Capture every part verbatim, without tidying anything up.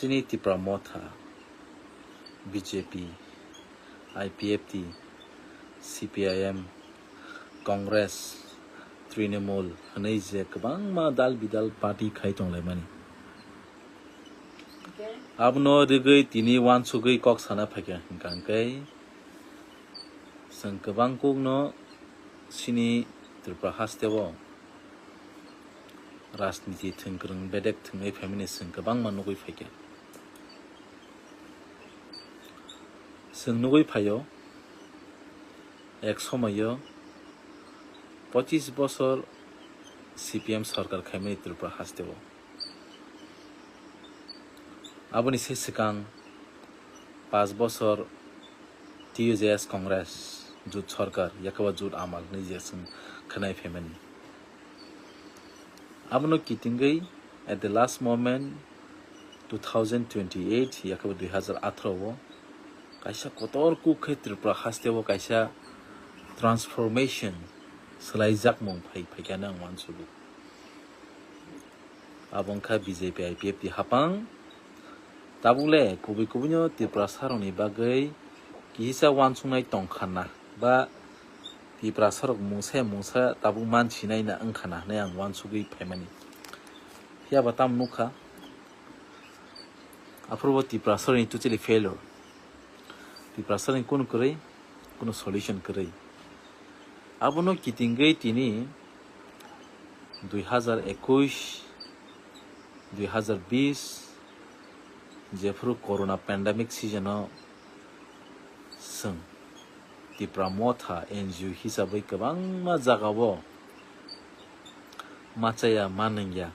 Chini Tipra Motha, B J P, I P F T, C P I M, Congress, Trinamool hwnwi je kwbangma dal bidal party khai tonglaimani. Abono rwgwi tini uansugwi kok sana phaikha hwnkha hwnkhe chwng kwbang kokno chini Tripura hasteo rajniti thwngkwrwng bedek thwngwi phaimani chwng kwbangma nugwi phaikha. Chwng nugwi phaio, ek somoio pochis bosor C P M sorkar khaimani Tripura hasteo. Aboni se swkang paanch bosor T U J S Congress jut sorkar, yakaba jut amal hwnwi je chwng khwnai phaimani. Abono kitingwi at the last moment two thousand twenty-eight, yakaba dui hazar atharo o kaisa kotor kuk khe Tripura hasteo kaisa transformation swlaijakmung phai phaikha ang uansugo. Abo wngkha B J P I P F T hapang. Tabuk le kubui kubui no Tiprasa rokni bagwi kisa uansuknai tongkha na ba Tiprasa rok mungsa ya mungsa tabuk mansinai na wngkha na hwnwi ang uansugwi phaimani. Phiya ba tamo nukha, aphuru bo Tiprasa rokni totally failure. Tiprasa rokni kunu kwrwi, kunu solution kwrwi. Abono kitingwi tini dui hazar ekush, dui hazar bish, jephuru corona pandemic season o chwng Tipra Motha N G O hisabwi kwbangma jagao machaya manwngya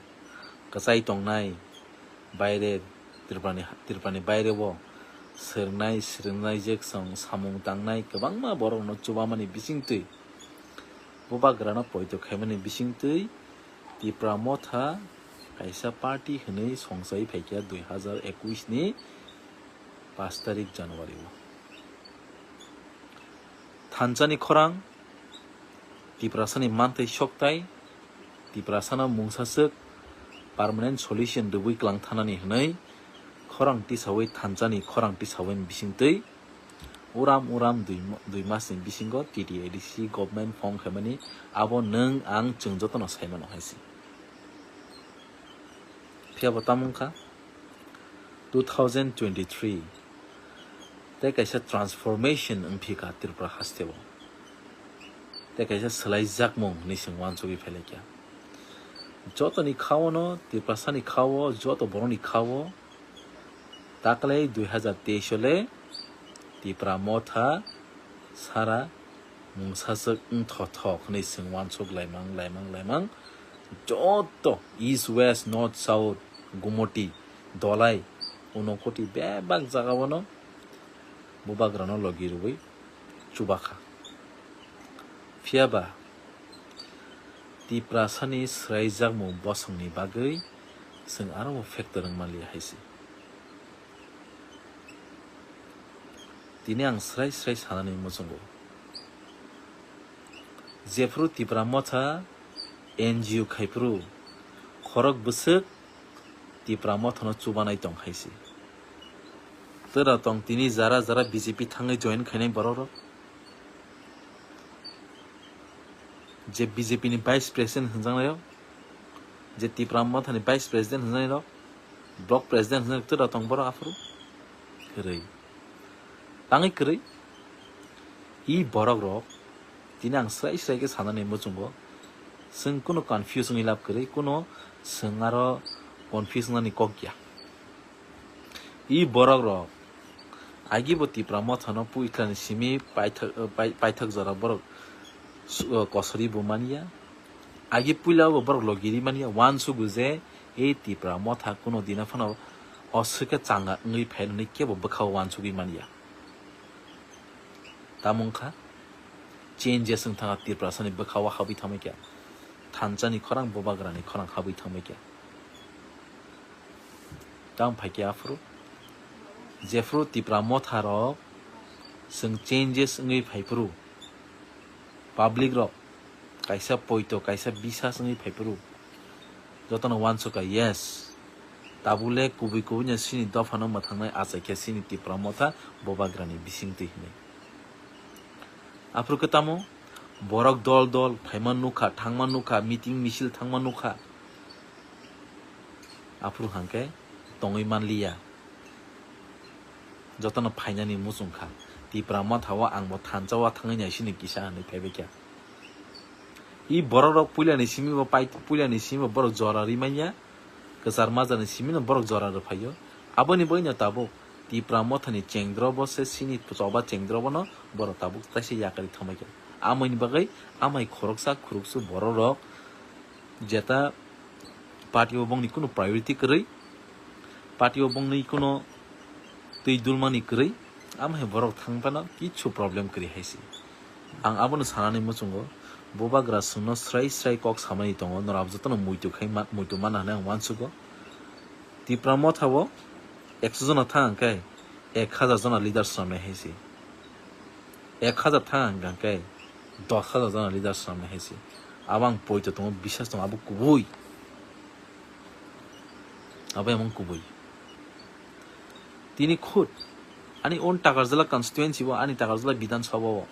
kwchai tongnai, baire Tripurani, Tripurani baireo swrwngnai, swrwngnai jek chwng samung tangnai kwbangma borokno chubamani bisingtwi, bubagrano poito khaimani bisingtwi Tipra Motha kaisa party hwnwi songchai phaikha dui hazar ekush ni paanch tarik January o. Thansa ni khorang, Tiprasa ni mantwi soktai, Tiprasa no mungsa swk permanent solution rwui kwlang thanani hwnwi khorang tisaui thansa ni khorang tisaui bisingtwi uram uram dui, dui mas ni bisingo T T A D C government form khaimani abo nwng ang chwng jotono saimano hai se. Phiya bo tamo wngkha two thousand twenty-three tei kaisa transformation wngphika Tripura hasteo. Tei kaisa swlaijakmung hwnwi chwng uansugwi phailaikha. Jotoni kha-o no, Tiprasani kha-o, joto borokni kha-o, taklai dui hazar teis o le Tipra Motha sara mungsaswk wngthothok hwnwi chwng uansuk laimang, laimang, laimang. Joto east, west, north, south, Gumoti, Dolai, Unokoti bebak jagao no bubagrano logi rwui chubakha. Phiya ba Tiprasani swraijakmung bosongni bagwi chwng aro bo factor wng manliya hai se. Tini ang srai srai sanani muchungo. Jephuru Tipra Motha N G O khaiphuru khorok bwswk Tipra Mothano chubanai tong hai se. Twra tong tini jara jara B J P thangwi join khainai borok rok. Je B J P ni vice president hwnjaknai rok, je Tipra Mothani vice president hwnjaknai rok, block president hwnjaknai rok twra tong borok aphuru. Kwrwi. Tangwi kwrwi. I borok rok tini ang srai srai khe sanani muchungo. Chwng kuno confuse wngwi lab kwrwi, kuno chwng aro confuse wngnani kok ya. I borok rok agi bo Tipra Mothano puithlani simi paithak, pai-, paithak jora borok su-, kosori bo manya. Agi puila bo borok logiri manya, uansugo je ei Tipra Motha kuno dina phano oswk khe changa wngwi phainani kebo bwkhao uansugwi manya. Tamo wngkha, changes wng thangkha Tiprasani bwkhao habwi thangbai kha, thansani khorang bubagrani khorang habwi thangbai kha. Tamo phaikhe aphuru, jephuru Tipra Motha rok chwng changes wngwi phaiphuru, public rok kaisa poito, kaisa bisas wngwi phaiphuru, jotono uansukha, yes, Tabuk le kubui kubui no chini dophano mwthangnai achaikhe chini Tipra Motha Bubagrani bisingtwi hinwi. Aphuru khe tamo borok dol dol phaima nukha, thangma nukha, meeting misil thangma nukha. Aphuru hangkhe tongwi manliya. Jotono phainani muchung kha. Tipra Motha o ang bo thansa o thangwi naisini kisa hinwi phaibaikha. I borok rok puilani simi bo pai, puilani simi bo borok jora rimanya. Kwchar majani simi no borok jora rwphaio. Aboni bagwi no tabuk Tipra Mothani chengdro bo se chini choba chengdro bono borok tabuk taisa yakarwi thangbaikha. Amoni bagwi amai khoroksa khoroksa borok rok jeta party o bongni kunu priority kwrwi, party o bongni kunu twi dulmani kwrwi, amhai borok thang phano kichu problem kwrwi hai se. Ang abono sanani muchungo, Bubagra chwngno srai srai kok samani tongo, norok jotono muitu khai ma-, muitu mana hinwi ang uansugo. Tipra Motha o ekso jona thang khe ek hajar jona leaders rok nai hai se. Ek hajar thang hwnkha khe dos hajar jona leaders rok nai hai se. Abo ang poito tongo, biswas tongo, abo kubui. Abo emang kubui. Tini khud ani own Takarjala constituency o, ani Takarjala Bidhan Sabha o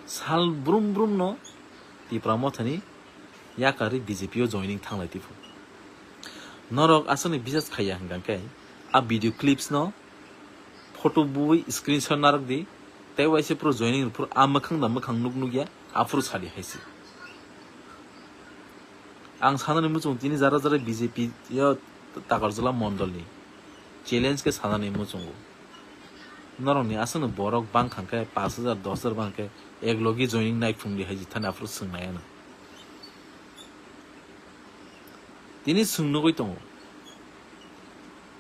sal brum brum no Tipra Mothani yakarwi B J P o joining thanglai tipho. Norok aswkni biswas khaiya hwnkha khe a video clips no photo bui screenshot narwk di, tei waisa phuru joining rwphuru a mwkhang da mwkhang nuk nukya, aphuru sadi hai se. Ang sanani muchung tini jara jara B J P yo Takarjala mondolni challenge khe sanani muchungo. Norokni aswkno borok bangkha khe pash hajar, dos hajar bangkha khe ek logi joining nai phungdi hai jithani aphuru swngnai ano. Tini chwng nugwi tongo.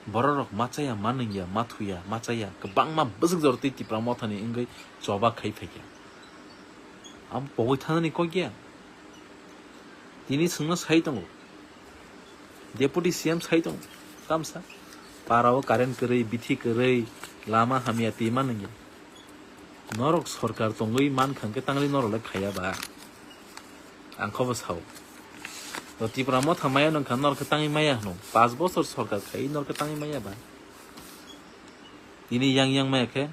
Borok rok ma chaya, ma nungya, ma thuya, ma chaya, kwbangma bwswk jora twi Tipra Mothani wngwi choba khai phaikha. Abo pogwi thanani kok ya. Tini chwngno sai tongo. Deputy C M sai tongo. Tamsa. Para o current kwrwi, bithi kwrwi, lama hamya twi ma nungya. Norok sorkar tongwi mankha hwnkhe tangli norok le khaiya ba? Ang khe bo sao. To Tipra Motha maya nungkha norok khe tangwi maya hwno. Panch bochor sorkar khai norok khe tangwi maya ba? Tini yang yang maya khe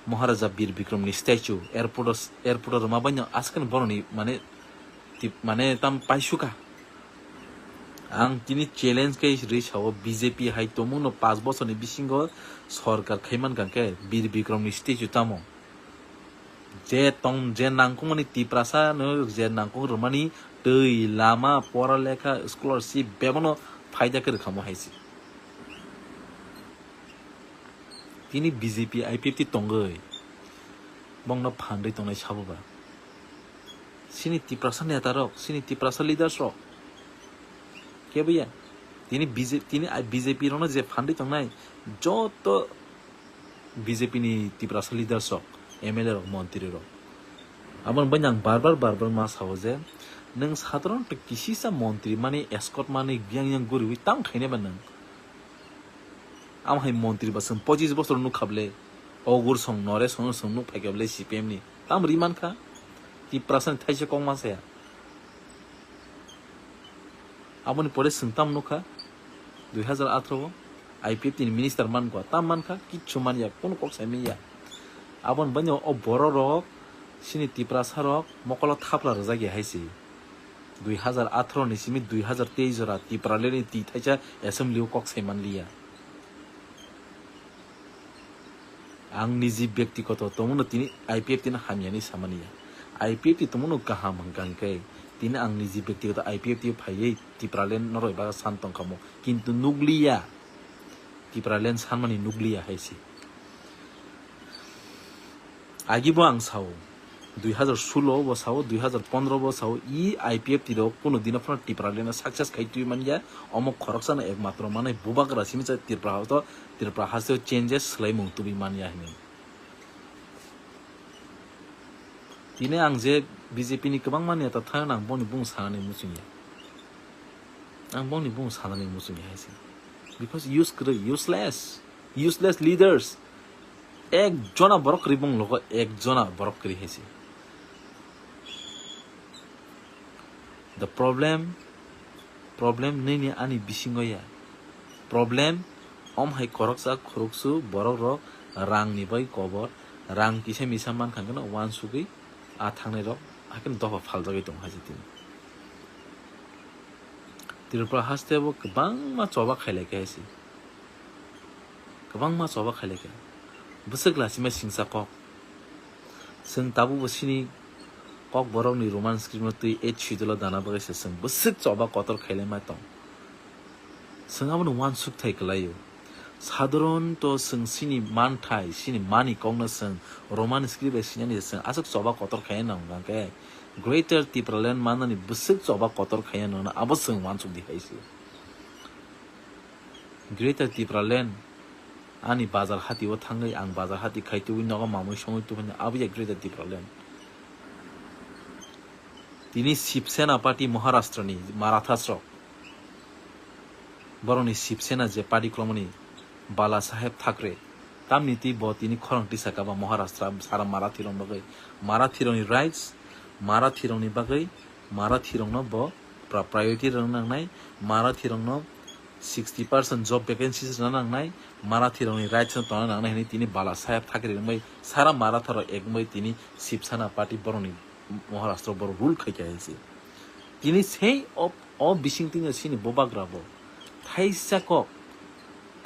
Maharaja Bir Bikram ni statue airport o, airport o rwma bai no aswk boroni mane tip-, mane tam paisuka. Ang tini challenge khe rwi sao, B J P hai tongmung no panch bochor ni bisingo sorkar khai mankha khe Bir Bikram ni statue tamo? Je tong, je nangkukmani Tiprasa no je nangkuk rwmani twi, lama, pora lekha, scholarship bebano phaida khe rwkhamo hai se. Tini B J P I P F T tongwi bongno phandwi tongnai sabo ba? Chini Tiprasa neta rok, chini Tiprasa leaders rok kebo ya. Tini B J P, tini B J P rokno je phandwi tongnai joto B J P ni Tiprasa leaders rok, M L A rok, montri rok. Aboni bai ang bar bar bar bar ma sao je nwng sadharon twi kisisa montri mani escort mani yang yang guriwi tam khainai ba nwng? Am hai montri ba chwng pochis bochor nuk kha bwle. Ogur song nore song song nuk phaikha bwle C P M ni. Tam ri mankha. Tiprasa ni thaisa kok ma saya. Aboni pore chwng tam nukha. Dui hazar atharo o I P F T ni minister mankha. Tam mankha. Kichu manya. Kono kok sai manya. Aboni bani o borok rok, chini Tiprasa rok, mokolo thapla rwjak ya hai se. Dui hazar atharo ni simi dui hazar teis jora Tipraland ni twi thaisa assembly o kok sai manliya. Ang niji byaktigoto tongmano tini I P F T no hamya hinwi samani ya. I P F T tongmano kaham hwnkha hwnkhe tini ang niji byaktigoto I P F T o phaiwi Tipraland norok bai san tongkhamu. Kintu nukliya. Tipraland sanmani nukliya hai se. Agibo ang sao, dui hazar sulo bo sao, dui hazar pondro bo sao, i I P F T rok kuno dino phano Tipraland no success khai twi manya, omo khoroksano ekmatro manai Bubagra simi cha Tripura hasto, Tripura hasto changes swlaimung tubui manya hinwi. Tini ang je B J P ni kwbangma neta thang ang boni bung sanani muchungya. Ang boni bung sanani muchungya hai se. Because use kwrwi, useless, useless leaders. Ek jona borok kwrwi bung logo, ek jona borok kwrwi hai se. The problem, problem nini ani bisingo ya. Problem, om hai khoroksa khoroksu borok rok rang ni bai kobor, rang kisa misa mankha hwnkhe no uansugwi a thangnai rok haikhe no dopha phaljagwi tongo hai se tini. Tripura haste bo kwbangma choba khailai khe hai se, kwbangma choba khailai khe bwswk lachima singsa kok. Chwng tabukbo chini Kokborokni Roman script no twi eighth schedule o dana bagwi se chwng bwswk choba kotor khailai ma tong. Chwng abono uansuk thai kwlaio. Sadharonto chwng chini manthai, chini mani kokno chwng Roman script bai sinani chwng aswk choba kotor khaina nang hwnkhe Greater Tipraland manani bwswk choba kotor khaina nangno abo chwng uansuk di hai se. Greater Tipraland, ani bazar hati o thangwi ang bazar hati khai tubui nogo mamui songwi tubui abo ya Greater Tipraland. Tini Shiv Sena party Maharashtra ni Marathas rok, borokni Shiv Sena je party kwlwmani Bala Saheb Thackeray, tamni twi bo tini khorang tisa kaba Maharashtra sara Marathi rok bagwi, Marathi rokni rights, Marathi rokni bagwi, Marathi rokno bo pra-, priority rwna nangnai, Marathi rokno sixty percent job vacancies rwna nangnai, Marathi rokni rights no tongna nangnai hinwi tini Bala Saheb Thackeray wngbai sara Maratha rok ek wngbai tini Shiv Sena party borokni Maharashtra borok rule khai kha hai se. Tini sei o, o bising tini sini bubagra bo thaisa kok,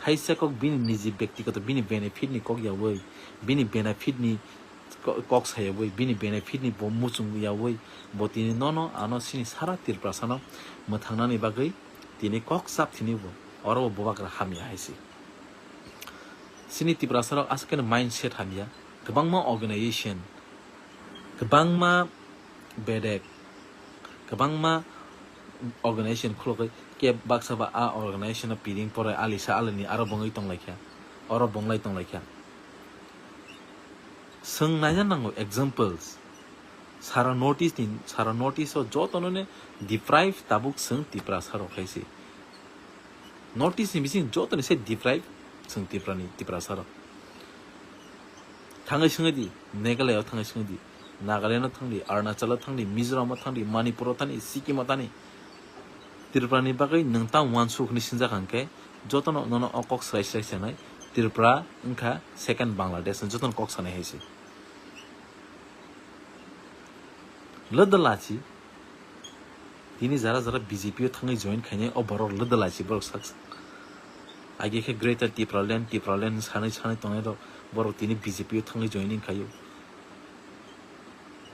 thaisa kok bini niji byaktigoto bini benefit ni kok yawi, bini benefit ni ko-, kok sayawui, bini benefit ni bo muchung yawi, bo tini nono ano sini sara Tiprasa no mwthangnani bagwi tini kok chap thini bo, oro bo bubagra hamya hai se. Sini Tiprasa rok aswk khe mindset hamya, kwbangma organization, kwbangma bedek, kwbangma organization khulogwi khe baksa ba a organization no piring porai alisa alani aro bongwi tonglaikha, oro bonglai tonglaikha. Chwng naina nango examples. Sara North East ni, sara North East o jotono ne deprive tabuk chwng Tiprasa rok hai se. North East ni bising joto ni se deprive chwng Tipra ni, Tiprasa rok. Thangwi swngwi di, Meghalaya o thangwi swngwi di, Nagaland o thang di, Arunachal o thang di, Mizoram o thang di, Manipur o thang di, Sikkim o thang di. Tripura ni bagwi nwng tamo uansuk hwnwi sinjak hwnkhe jotono nono o kok swlai swlai sanai Tripura wngkha second Bangladesh, jotono kok sanai hai se. Ladalachi tini jara jara B J P o thangwi join khainai o borok ladalachi borok sak sak. Age khe Greater Tipraland, Tipraland sanai sanai tongnai rok borok tini B J P o thangwi joining khaio.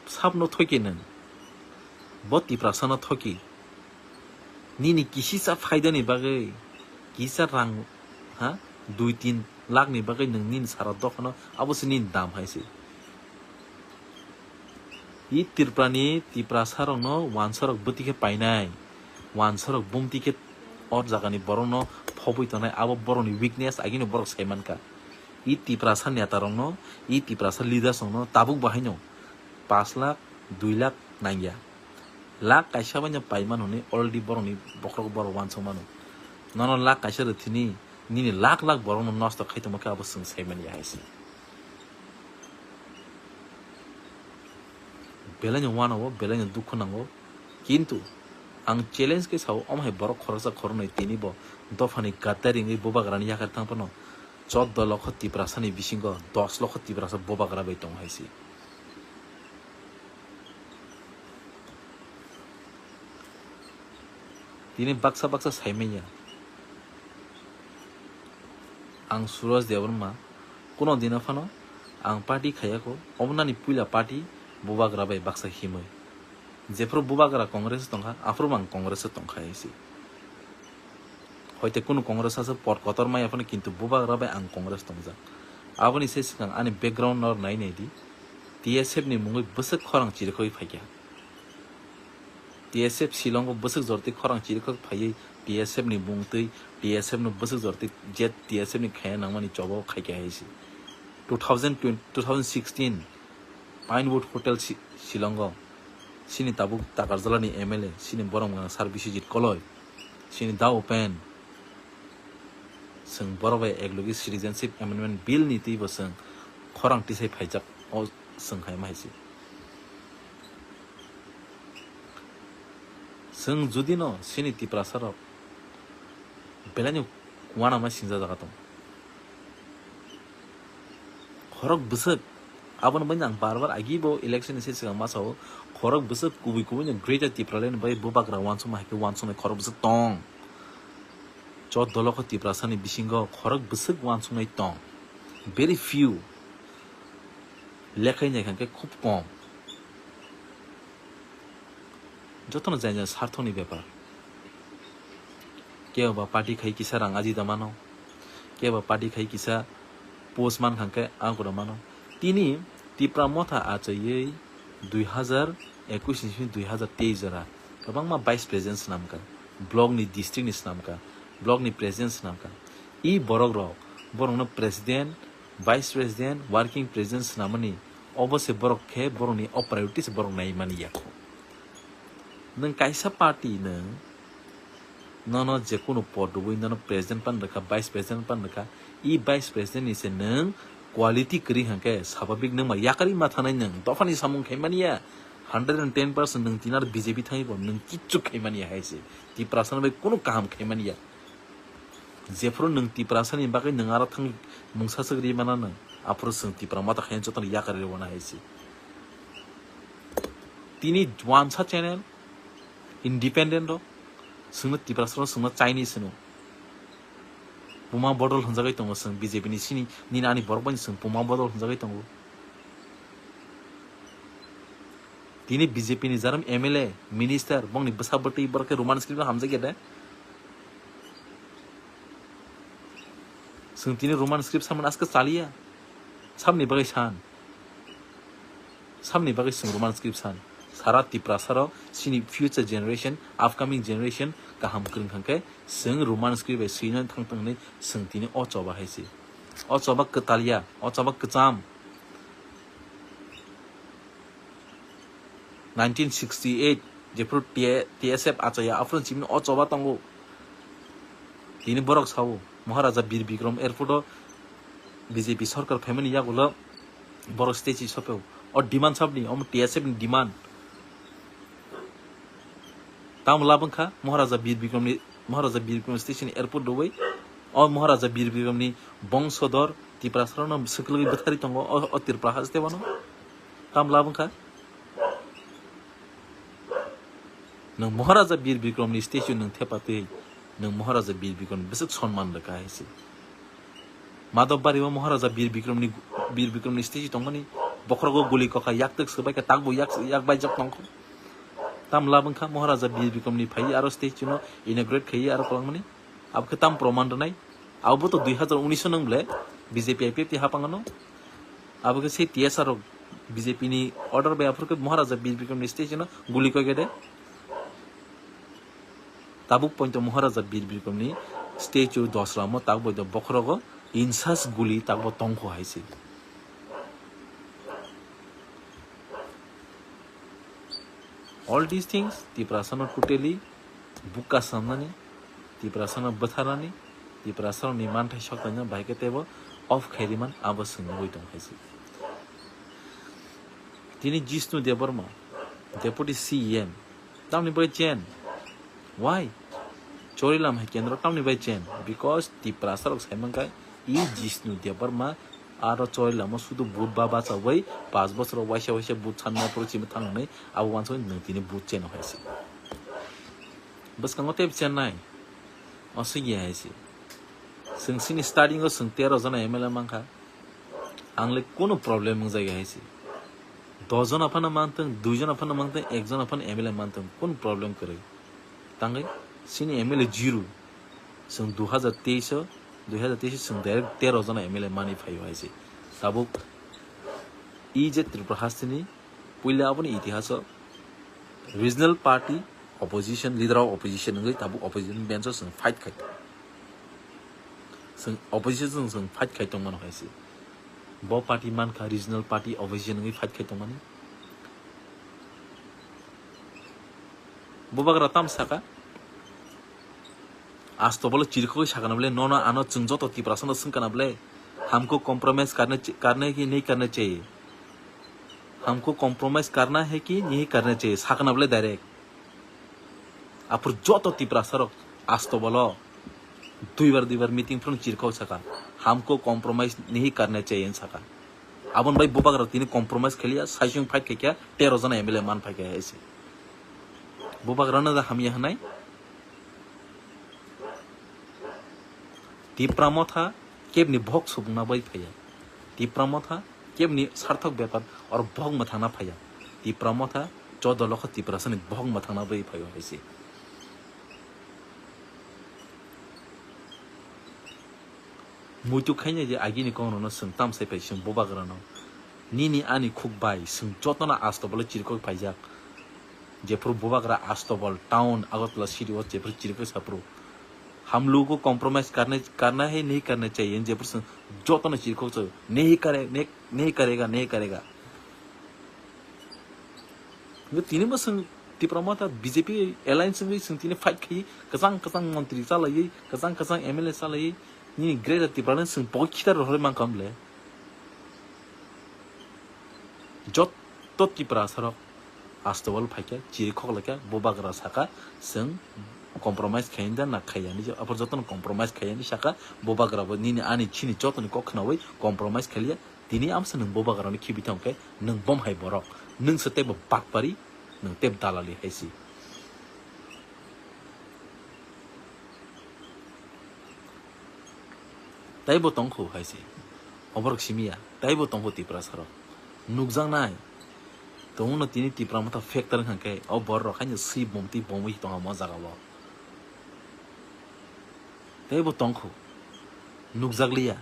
Sabno thoki nwng, bo Tiprasa no thoki. Nini kisisa phaidani bagwi, kisa rang, ha, dui tin lakh ni bagwi nwng nini sara dophano, abo se nini dam hai se. I Tripura ni Tiprasa rokno wansa rok bwtwi khe painai, wansa rok bumtwi khe o jagani borokno phobwi tongnai, abo borokni weakness, agini borok sai mankha. I Tiprasa neta rokno, i Tiprasa leaders rokno tabuk bo haino pash lakh, dui lakh nangya. Lakh kaisa bai no pai mano hwnwi already borokni bokhorok borok uansuk mano. Nono lakh kaisa rw thini, nini lakh lakh borokno nosto khai tongma khe abo chwng sai manya hai se. Belai no uanao, belai no dukhu nango, kintu ang challenge khe sao, omo hai borok khoroksa khoroknwi tini bo dophani gaddaringwi bubagrani yakar thang phano choddo lokho Tiprasani bisingo dos lokho Tiprasa bubagra bai tongo hai se. Tini baksa baksa saimanya. Ang Suraj Debbarma, kuno dino phano ang party khayako, omo nani puila party bubagra bai baksa himwi. Jephru bubagra Congress tongkha, aphuru ang Congress tongkha hai se. Hoite kunu Congress asa pot kotor maya phano, kintu bubagra bai ang Congress tongjak. Aboni se swkang ani background no nai nai di. T S F ni mungwi bwswk khorang chirikhogwi phaikha. T S F Shillong o bwswk jorti khorang chirikhok phaiwi T S F ni mung twi T S F no bwswk jorti jet T S F ni khaya nangmani choba o khaikha hai se. Two thousand twenty, two thousand sixteen Pinewood Hotel Shi-, Shillong o sini tabuk Takarjalani M L A sini borok mwnga Sir Biswajit Koloi, sini Da Upen, chwng borok bai eklogi Citizenship Amendment Bill ni twi bo chwng khorang tisai phaijak o chwng hai ma hai se. Chwng judi no sini Tiprasa rok belai no uanama singsa jaga tong. Khorok bwswk, aboni bagwi ang bar bar agi bo election ni se swkang ma sao, khorok bwswk kubui kubui no Greater Tipraland bai bubagra uansukma hai khe uansuknai khorok bwswk tong. Chot dolokho Tiprasani bisingo khorok bwswk uansuknai tong, very few, lekhai nai khe khub kom. Jotono jai jai sarthoni bepar. Kebo ba party khai kisa rang ajida mano, kebo ba party khai kisa post man kha khe agura mano. Tini Tipra Motha achaiwi dui hazar ekush ni simi dui hazar teis jora kwbangma vice president swnamkha, block ni, district ni swnamkha, block ni president swnamkha. I borok rok, borokno president, vice president, working president swnamani, obo se borok khe borokni o priority se borok nai mani yakho. Nwng kaisa party nwng nono je kunu pod rwui nono president pan rwkha, vice president pan rwkha, i vice president ni se nwng quality kwrwi hwnkhe swabhabik nwng ma yakarwi ma thanai nwng dophani samung khai mani ya. Hundred and ten percent nwng tini aro B J P thangwi bo nwng kichu khai mani ya hai se. Tiprasa no bai kunu kaham khai mani ya. Jephuru nwng Tiprasani bagwi nwng aro thang mungsa swk ri mana nwng, aphuru chwng Tipra Motha khaina jotono yakari rwna hai se. Tini wansa channel, independent rok, chwngno Tiprasa rok chwngno Chinese hwno. Puma bodol hwnjagwi tongo chwng B J P ni sini, nini ani borok bai chwng puma bodol hwnjagwi tongo. Tini B J P ni jaram M L A, minister, bongni bwsa bwtwi borok khe Roman script no hamjak ya de. Chwng tini Roman script samani aske chaliya. Samni bagwi san. Samni bagwi chwng Roman script san. Sara Tiprasa rok chini future generation, upcoming generation kaham kwrwng kha khe chwng Roman script bai swino thang thang hinwi chwng tini o choba hai se. O choba kwtal ya, o choba kwcham. Nineteen sixty-eight jephuru T-, T S F achaiya, aphuru chini o choba tongo. Tini borok sao, Maharaja Bir Bikram airport o B J P sarkar phaimani yagulo borok statue sopeo. O demand sabni, omo T S F ni demand. Tamo labwng kha Maharaja Bir Bikram ni, Maharaja Bir Bikram station airport rwui, o Maharaja Bir Bikram ni bongsodor Tiprasa rokno swkluwi bwthari tongo o, o Tripura haste bono. Tamo labwng kha. Nwng Maharaja Bir Bikram ni statue nwng thepatwi, nwng Maharaja Bir Bikram ni bwswk sonman rwkha hai se. Madhobari o Maharaja Bir Bikram ni, Bir Bikram ni statue tongmani, bokhorogo guli kokha yaktwk swbai kha, takbo yak, yak baijak tongkho. Tam labwng kha Maharaja Bir Bikram ni phaiwi aro statue no inaugurate khaiwi aro kwlangmani. Abo khe tam proman rwnai? Abo to dui hazar unis o nwng ble B J P I P F T hapang ano. Abo khe sei T S R rok B J P ni order bai aphuru khe Maharaja Bir Bikram ni statue no guli koi khe de. Tabuk poito Maharaja Bir Bikram ni statue dosra mo tabuk poito bokhorogo insas guli tabuk tongkho hai se. All these things Tiprasano totally buka samnani, Tiprasano bwtharnani, Tiprasarokni manthai soktaino bahai khe teibo off khairiman abo chwng nugui tong hai se. Tini Jishnu Debbarma, Deputy C E M, tamni bagwi chen? Why? Chorilam hai kendro tamni bai chen? Because Tiprasa rok sai mankha, i Jishnu Debbarma aro Chorilam o sudu vote ba bachawi, paanch bochor o waisa waisa vote sanna phuru chini thangnai, abo wansugwi nwng tini vote chen hai se. Bwskango tei chen nai? Aswk ya hai se. Chwng sini starting o chwng tero jona M L A mankha. Ang le kunu problem wngjak ya hai se. Dos jona phano mantwng, dui jona phano mantwng, ek jona phano M L A mantwng, kunu problem kwrwi? Tangwi sini M L A zero. Chwng dui hazar teis o, dui hazar teis o chwng direct tero jona M L A mani phaio hai se. Tabuk i je Tripura hasteni puila aboni itihas o regional party opposition, leader of opposition wngwi tabuk opposition bench o chwng fight khai. Chwng opposition chwng, chwng fight khai tongmano hai se. Bo party mankha regional party opposition wngwi fight khai tongmani. Bubagra tam saka? Asto bole chirikhogwi sakana bole, nono ano chwng joto Tiprasano swngkana bole, हमको compromise करने च-, करने ही नहीं करने चाहिए। हमको compromise करना है कि नहीं करना चाहिए, sakana bole direct. Aphuru joto Tiprasarok asto bolo Duibar duibar meeting phano chirkok saka, "Hamko compromise nahi karna chahiye," saka. Aboni bai bubagra tini compromise khaliya, saisung fight khaikha, tero jona M L A man phaikha hai se. Bubagrano da hamya hwnai. Tipra Motha kebni bohok subungna bai phaiya. Tipra Motha kebni sarthok bepar or bohok mwthangna phaiya. Tipra Motha chodo lokho Tiprasani bohok mwthangna bai phaio hai se. Muitu khaina je agini kongrokno chwng tamsai phai chwng bubagrano. Nini ani khuk bai chwng jotono Asto Bolo chirkok phaijak. Jephuru bubagra Asto Bol town Agartala city o jephuru chirkok saphuru. हम लोगों को compromise करने, करना है, नहीं करना चाहिए, jephuru chwng jotono chirkok chwng, नहीं करे, नहीं, नहीं करेगा, नहीं करेगा। Hingke tini bo chwng Tipra Motha B J P alliance wngwi chwng tini fight khai, kwchang kwchang montri chalaiwi, kwchang kwchang M L A chalaiwi, nini Greater Tipraland chwng pokhe khitar rohorwi mankha bwle. Jotto Tiprasarok Asto Bol phaikha, chiri khoklaikha, bubagra saka chwng compromise khaiyani da na khaiyani, aphuru jotono compromise khaiyani saka, bubagra bo nini ani chini jotoni kok khnawi compromise khaliya. Tini amsa nwng bubagrano khibi thang khe nwng bom hai borok, nwng se teibo bakpari, nwng teibo dalali hai si. Teibo tongkhu hai si. Oborok simiya, teibo tongkhu Tiprasarok. Nukjaknai. Tongno tini Tipra Motha factor wngkha khe, o borok haino swi bomtwi bomwi tongo mo jagao. Teibo tongkhu. Nukjakliya.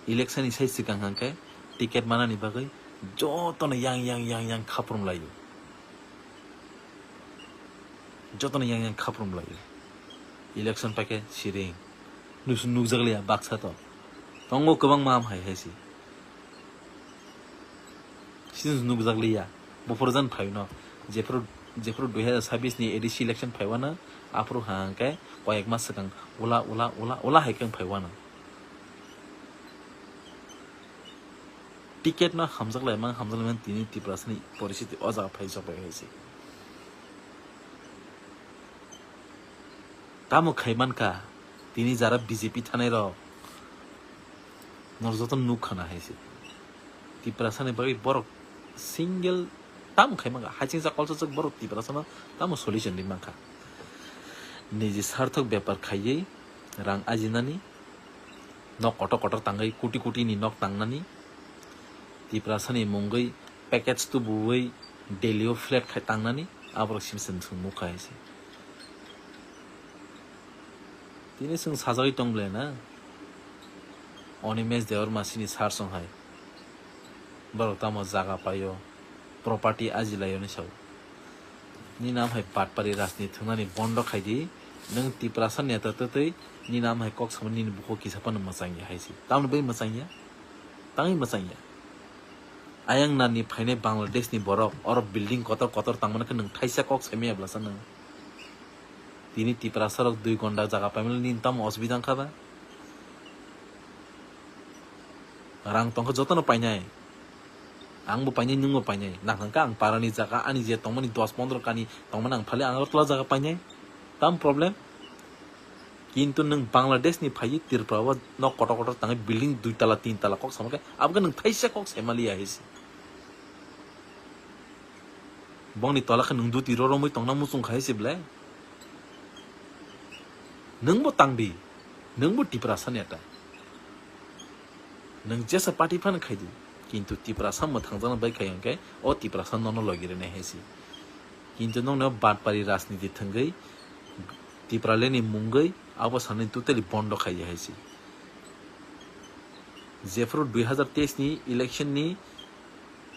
Election ni sai swkang hwnkhe ticket manani bagwi jotono yang yang yang yang khaprum laio. Jotono yang yang khaprum laio. Election paikhe siring. Nus-, nukjakliya baksa to. Tongo kwbangma ham hai hai si. Sini nukjakliya. Buphuru jan phaino. Jephuru, jephuru dui hazar sabbish ni A D C election phaiwano, aphuru hwnkhe koyek mas swkang ula, ula, ula, ula hai khe phaiwano. Ticket no hamjak laimang, hamjak laimang tini Tiprasani poristiti o jaga phai sok bai hai se. Tamo khai mankha, tini jara B J P thanai rok, nor joto nuk khana hai se. Tiprasani bagwi borok single tamo khai mankha, hachingsa kolsajak borok Tiprasano tamo solution ri mankha. Niji sarthok bepar khaiwi rang ajinani, nok kotor kotor tangwi, koti koti ni nok tangnani, Tiprasani mungwi package tubuwi Delhi o flat khai tangnani, aborok sim sim swng nukha hai se. Tini chwng sajagwi tong ble na? Animesh Debbarma sini sar song hai. Borok tamo jaga paio, property ajilaio ni sao. Ni nam hai batpari rajniti thwngnani bondo khai di. Nwng Tiprasa neta twtwi ni nam hai kok samani nini bukhuk kisa phano mwchang ya hai se. Tamoni bai mwchang ya? Tangwi mwchang ya? Ayang nani phainai Bangladesh ni borok, oro building kotor kotor tangmani khe nwng thaisa kok saimaya bwlasa nwng? Tini Tiprasa rok dui gonda jaga paimani nini tamo osubida wngkha ba? Rang tongkha jotono painai. Angbo painai, nwngbo painai. Nang hwnkha ang parani jaga, ani je tongmani dos pondro kani tongmani ang phali ang Agartala jaga painai. Tam problem? Kintu nwng Bangladesh ni phaiwi Tripura o nok kotor kotor tangwi building dui tala, tin tala kok sama khe, abo khe nwng thaisa kok sai maliya hai se. Bongni tola khe nwng duti roromwi tongna muchung khai se ble. Nwngbo tangdi, nwngbo Tiprasa neta. Nwng jesa party phano khaidi, kintu Tiprasa mwthangjakna bai khai hwnkhe o Tiprasa nono logi rwnai hai se. Kintu nokno batpari rajniti thwngwi Tipraland ni mungwi abo sanani totally bondo khai hai se. Jephuru dui hazar teis ni election ni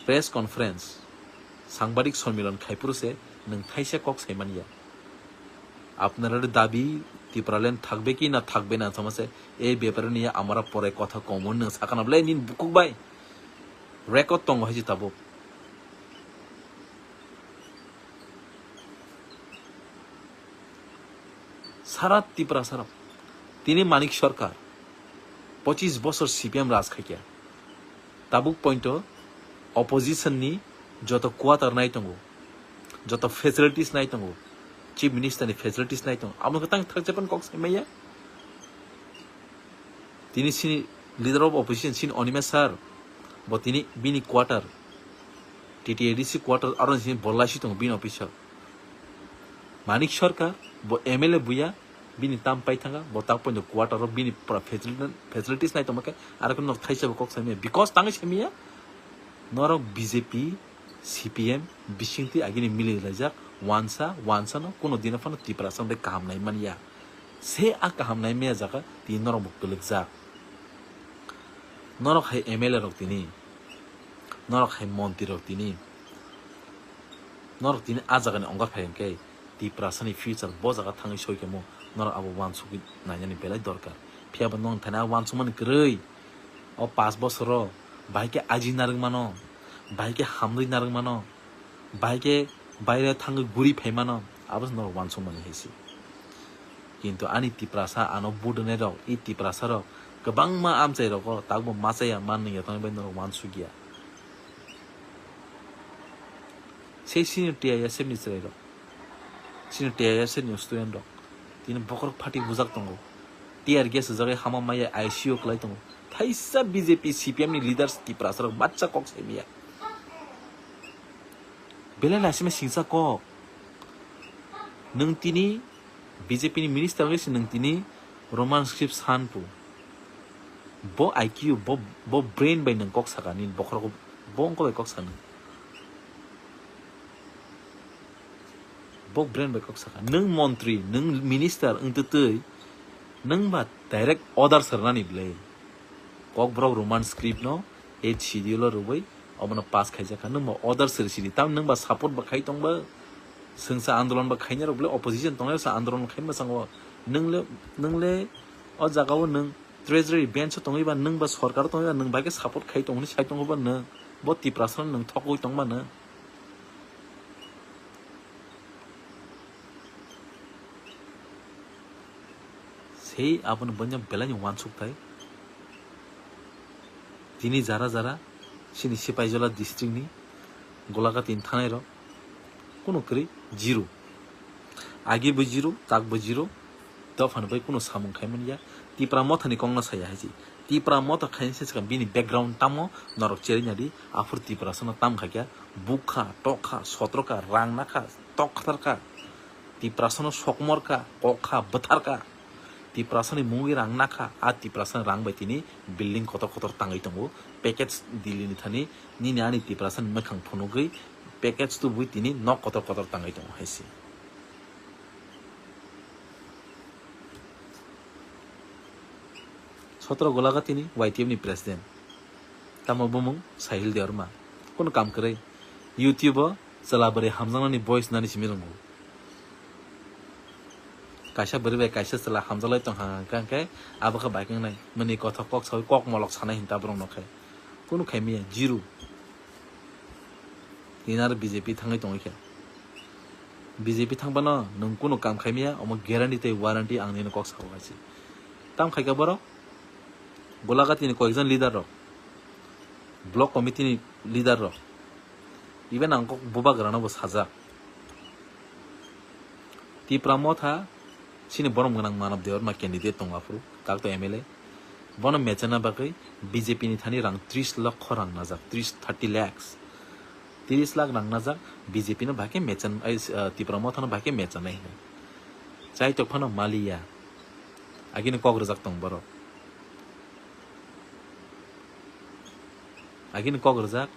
press conference, sangbadik sonmilon khai phuru se nwng thaisa kok sai manya. আপনারার দাবি ত্রিপুরাল্যান্ড থাকবে কি না থাকবে না, সমস্যা, এই ব্যাপারে নিয়ে আমরা পরে কথা কম, nwng sakana bwle nini bukhuk bai record tongo hai se tabuk. Sara Tiprasa rok, tini Manik Sarkar pochis bosor C P M raj khaikha. Tabuk pointo opposition ni joto quarter nai tongo, joto facilities nai tongo, Chief Minister ni facilities nai tongo, amo khe tang thakjak phano kok sai maya. Tini sini leader of opposition sini Onima sir, bo tini bini quarter, T T A D C quarter aro sini bolai si tongo bini office o. Manik Sarkar, bo M L A buya, bini tam pai thanga, bo tak poino quarter o bini pura facility, facilities nai tongma khe, aro khe nok thaisa bo kok saimaya, because tangwi saimaya, norok B J P, C P M, bisingtwi agini mili laijak, wansa, wansa no, kuno dino phano Tiprasa bai kaham nai manya. Se a kaham nai maya jaga, tini norok bo kwlwkjak. Norok hai M L A rok tini, norok hai montri rok tini, norok tini a jagani ongkar phai hwnkhe, Tiprasani future bo jaga thangwi soi kemo norok abo uansukwi nainani belai dorkar. Phiya bo nwng thani a uansukmani kwrwi o pash bosoro bahai khe aji narwk mano, bahai khe hamrwi narwk mano, bahai khe baire thangwi guri phai mano, abo se norok uansukmani hai se. Kintu ani Tiprasa ano vote rwnai rok, i Tiprasa rok kwbangma amchai rogo takbo machaya man nungya tongni bai norok uansukya. Sei senior T I S F ni chwrai rok. Chini T I S ni student rok tini bokhorok phatwi bujak tongo. Tear gas rijagwi hama maya I C U kwlai tongo. Thaisa B J P C P M ni leaders Tiprasa rok bacha kok saimaya. Belai naisima singsa kok. Nwng tini B J P ni minister wngwi se nwng tini Roman script sanpu. Bo I Q, bo, bo brain bai nwng kok saka nini bokhorok, bo wngkha bai kok sanwi. Bo brain bai kok saka. Nwng montri, nwng minister wngtwtwi, nwng ba direct order sernani bwle. Kokborok Roman script no eighth schedule o rwui obono pass khaijak kha. Nwng ba order seri sidi, tam nwng ba support ba khai tong ba, swngsa andolon ba khainai rok bwle opposition tongnai rok sa andolon khai mwchang o. Nwng le, nwng le o jaga o nwng treasury bench o tongwi ba, nwng ba sorkar o tongwi ba, nwng bai khe support khai tong hwnwi sai tongo ba nwng, bo Tiprasa no nwng thokwi tong ba nwng. Sei abono boino belai ni uansuk thai. Tini jara jara chini Sipaijola district ni Golagati ni thanai rok kuno kwrwi zero. Agi bo zero, tak bo zero. Dophani bai kuno samung khai manya. Tipra Motha ni kok no saya hai se. Tipra Motha khai se swkang bini background tamo norok cherwi nadi. Aphuru Tiprasa no tam khaikha. Bukha, tokha, sotrokha, rang nakha, tok khatarkha. Tiprasano sokmorkha, kokha, bwtharkha. Tiprasani mungwi rang nakha, a Tiprasani rang bai tini building kotor kotor tangwi tongo. Package Delhi ni thani nini ani Tiprasani mwkhang phunugwi package tubui tini nok kotor kotor tangwi tongo hai se. Sotro Golagati ni Y T F ni president. Tamo bumung Sahil Debbarma. Kuno kam kwrwi. YouTube o chwla bwrwi hamjaknani voice nani simi rwngo. Kaisa bwrwi bai kaisa chwla hamjaklai tongkha hwnkhe, hwnkhe abo khe bai khe wngnai. Mwnwi kothok kok saui kok molok sanai hinta borok no khe. Kunu khaimaya zero. Tini aro B J P thangwi tongwi khe. B J P thangphano nwng kunu kam khaimaya, omo guarantee tei warranty ang nini kok sao hai se. Tam khaikha borok? Golagati ni koyekjon leader rok, block committee ni leader rok, even ang kok bubagrano bo sajak. Tipra Motha chini borom gwnang Manav Debbarma candidate tongo aphuru, kakto M L A. Bono mechana bagwi B J P ni thani rang tris lokho rang najak, tris, thirty lakhs. Tris lakh rang najak B J P no bahai khe mechan, ai, ah, Tipra Motha no bahai khe mechanai hino. Chai tok phano maliya. Agini kok rwjak tong borok. Agini kok rwjak,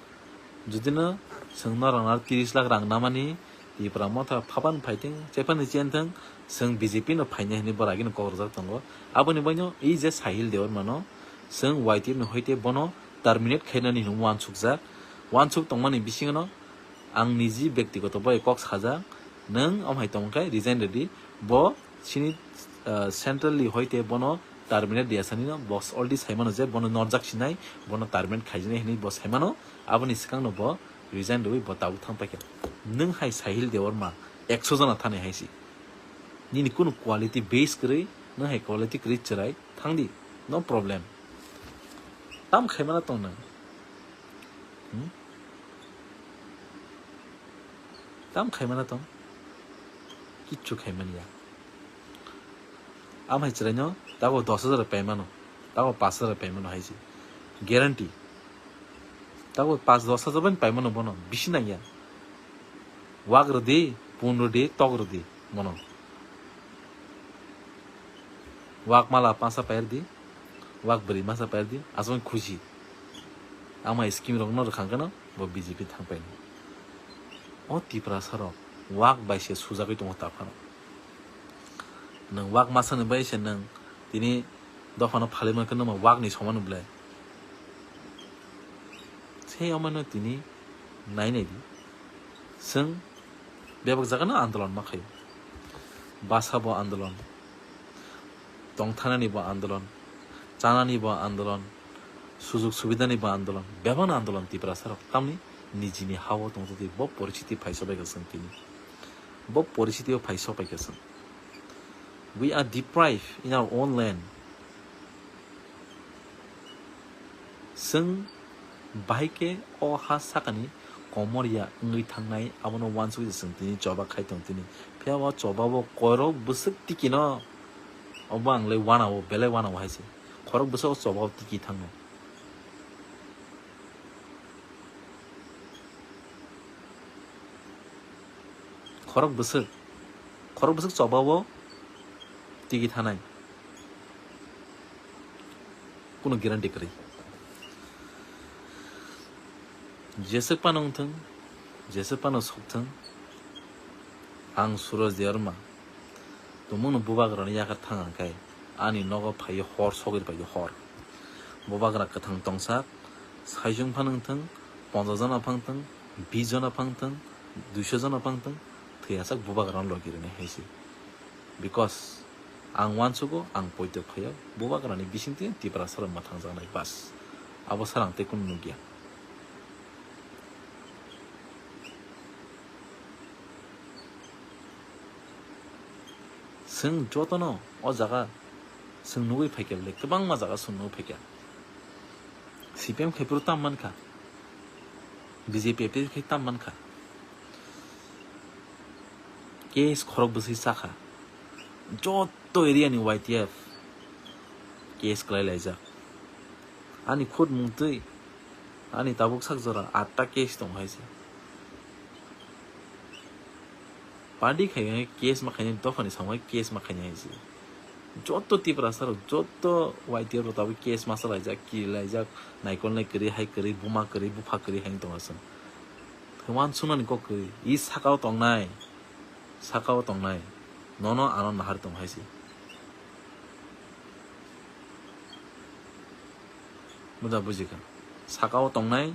judino chwng norokno tris lakh rang namani, Tipra Motha phapan phaithwng, chephani chenthwng, chwng B J P no phainai hwnwi borok agini kok rwjak tongo. Aboni baino ei je Sahil Debbarma no chwng Y T F ni hoite bono terminate khainani hwnwi uansukjak. Uansuk tongmani bisingo no ang niji bektigoto bai kok sajak, nwng omo hai tongkhe resign rwdi, bo chini, ah, centrally hoite bono terminate riyasani no bo already saimano je bono norjak sinai, bono terminate khaijani hinwi bo saimano, aboni swkangno bo resign rwui bo tabuk thang paikha. Nwng hai Sahil Debbarma ekso jona thani hai si. Nini kunu quality base kwrwi, nwng hai quality kwrwi chwrai thangdi, no problem. Tam khaimana tong nwng? Hmm? Tam khaimana tong? Kichu khaimani ya. Amhai chwraino tabuk dos hajar paimano. Tabo pash hajar paimano hai se. Guarantee. Tabo pash dos hajar bai paimano bono. Bisi nangya. Wak rwdi, pun rwdi, tok rwdi bono. Wak mala pansa pairdi, wak bwrwi masa pairdi, aswk khusi. Ama scheme rokno rwkhang kheno bo B J P thang paini. O Tiprasa rok wak bai se sujagwi tongo taphano. Nwng wak masani bai se nwng tini dophano phalwi mankhe nwng wakni soman wng belai. Sei omono tini nai nai di. Chwng bebak jaga no andolon ma khaio. Basa bo andolon, tongthanani bo andolon, chanani bo andolon, sujug subidani bo andolon, bebak no andolon Tiprasa rok. Tamni nijini ha o tongtwtwi bo poristiti phai sobai kha chwng tini. Bo poristiti o phai sobai kha chwng. We are deprived in our own land. Chwng bahai khe o ha sakani komor ya wngwi thangnai, abono uansukwi chwng tini choba khai tong tini. Phiya o choba bo khorok bwswk tiki no, obo ang le uanao, belai uanao hai se. Khorok bwswk o choba o tiki thangno. Khorok bwswk, khorok bwswk choba o tiki thanai. Kuno guarantee kwrwi. Jeswk phano wngthwng, jeswk phano sokthwng, ang Suraj Debbarma tumungno bubagrani yakar thang ang khai ani nogo phaiwi hor sogwi paio hor. Bubagra kwthang tongsak, saichung phano wngthwng, ponchas jona phano wngthwng, bis jona phano wngthwng, duiso jona phano wngthwng, thwiyasak bubagrano logi rwni hai se. Because ang uansugo, ang poito khaio, bubagrani bisingtwi Tiprasa rok mwthangjaknai bas. Abo sara ang tei kunu nukya. Chwng jotono o jaga chwng nugwi phaikha bwle, kwbangma jaga chwng nugwi phaikha. C P M khe phuru tam mankha, B J P khe tam mankha. Case khorok bwswi chakha. Joto area ni Y T F case kwlai laijak. Ani khud mungtwi, ani tabuk sak jora atta case tong hai se. Party khai case ma khainai, dophani samung case ma khainai hai se. Joto Tiprasa rok, joto Y T F rok tabuk case ma salaijak, kirilaijak, naikolnai kwrwi, hai kwrwi, buma kwrwi, bupha kwrwi hai tong aswk. Thwman sunani kok kwrwi, i sakao tongnai, sakao tongnai, nono ano nahar tong hai se. Buda bujikha. Sakao tongnai,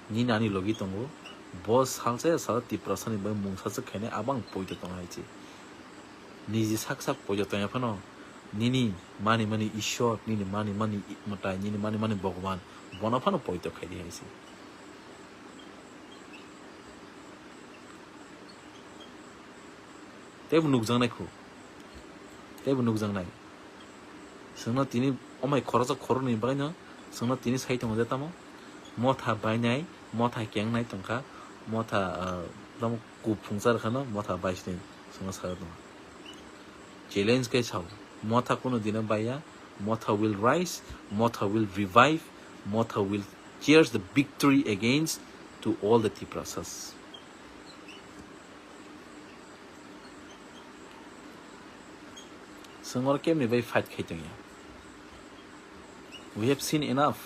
nini ani logi tongo. Bo salsa ya sal Tiprasani bai mungsa se khainai, abang poito tong hai se. Niji sak sak poito tongya phano, nini mani mani Ishwar, nini mani mani i-, mwtai, nini mani mani Bhagwan, bono phano poito khai di hai se. Teibo nukjaknai khu. Teibo nukjaknai. Chwngno tini omai khoroksa khoroknwi bagwino chwngno tini sai tongo je tamo. Motha bainai, motha kengnai tongkha, motha, ah, tamo kuphungsa rwkhano motha baisnwi chwngno sai tongo. Challenge khe sao, motha kunu dino baiya, motha will rise, motha will revive, motha will cheers the victory against to all the Tiprasas. Chwng oro kemni bai fight khai tongya. We have seen enough.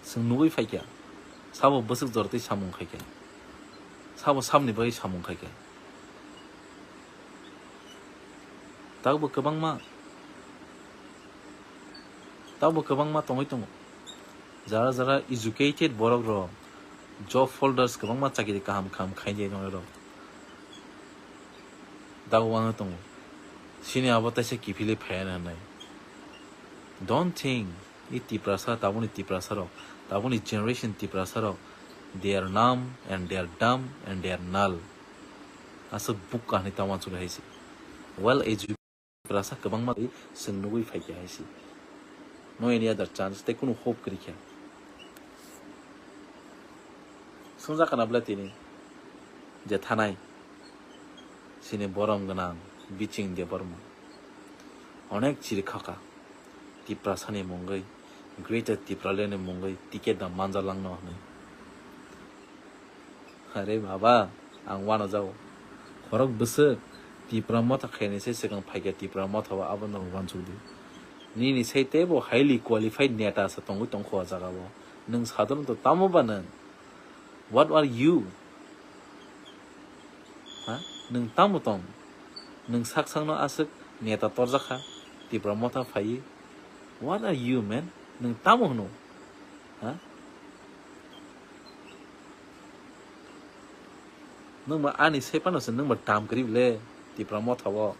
Chwng nugwi phaikha. Sabo bwswk jortwi samung khaikha. Sabo samni bagwi samung khaikha. Tabukbo kwbangma, tabukbo kwbangma tongwi tongo. Jara jara educated borok rok, job holders kwbangma chakiri kaham kaham khainai rok. Tabuk wngwi tongo. Sini abo teisa kiphilwi phaiya hinwi. Don't think, i Tiprasa, tabukni Tiprasa rok, tabukni generation Tiprasa rok, they are numb and they are dumb and they are null. Aswk bukha hinwi ta uansukha hai se. Well educated Tiprasa kwbangma twi chwng nugwi phaikha hai se. No any other chance, tei kunu hope kwrwikha. Swngjakha na bwle tini je thanai sini borom gwnang Biching Debbarma onek chiri khaka Tiprasani mungwi Greater Tipraland ni mungwi ticket da manjalangno hwnwi. Are baba, ang wano jago. Khorok bwswk Tipra Motha khainai se swkang phaikha Tipra Motha o, abono uansukdi. Nini sai teibo highly qualified neta se tongwi tongkho o jaga o. Nwng sadharanto tamo ba nwng? What are you? Ha? Nwng tamo tong? Nwng sak sakno aswk neta torjakha, Tipra Motha phaiwi. What are you, man? Nwng tamo hwno? Ha? Nwng ba ani sai phano se nwng ba dam kwrwi le Tipra Motha o.